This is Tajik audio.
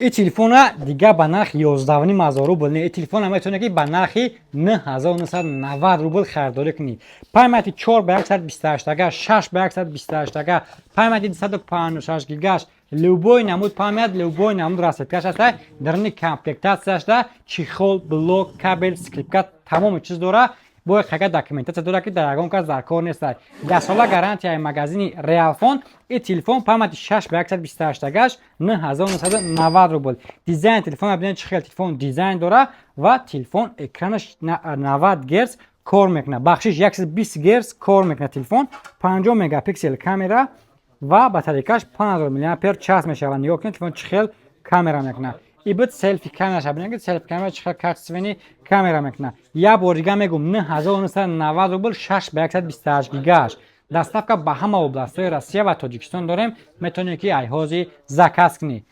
Ин телефона дига ба нархи 11,5 ҳазор рубл не, ин телефона метавонед, ки ба нархи 9990 рубл харидорӣ кунӣ. Памяти 4 ба 128 ага, 6 ба 128 ага, памяти 256 гигаш, любой намуд память, любой намуд расцветкаш ҳаста. Даруни комплектатсияшда чехол, блок, кабель, скрепка, тамоми чиз дора. Бо хага документатсия дора, ки дар ягон кас дар кор нест. 10 сола гарантияи магазини Реалфон. Ин телефон памяти 6 ба 128 агаш 9990 рубл. Дизайн телефон бинед, чӣ хел телефон дизайн дора ва телефон экранаш 90 герц кор мекунад, бахшиш, 120 герц кор мекунад. Телефон 50 мегапиксел камера ва батарейкаш 5000 миллиампер час мешавад. Нигоҳ кунед, телефон чӣ хел камера мекунад. И буд селфи камераша, бинед, ки селфи камера чӣ хел качественный камера мекунад. Як бор дига мегум: 9990 рубл, 6 ба 128 гигаш. Доставка ба ҳама областҳои Россия ва Тоҷикистон дорем. Метавонед, ки айҳози заказ кунӣ.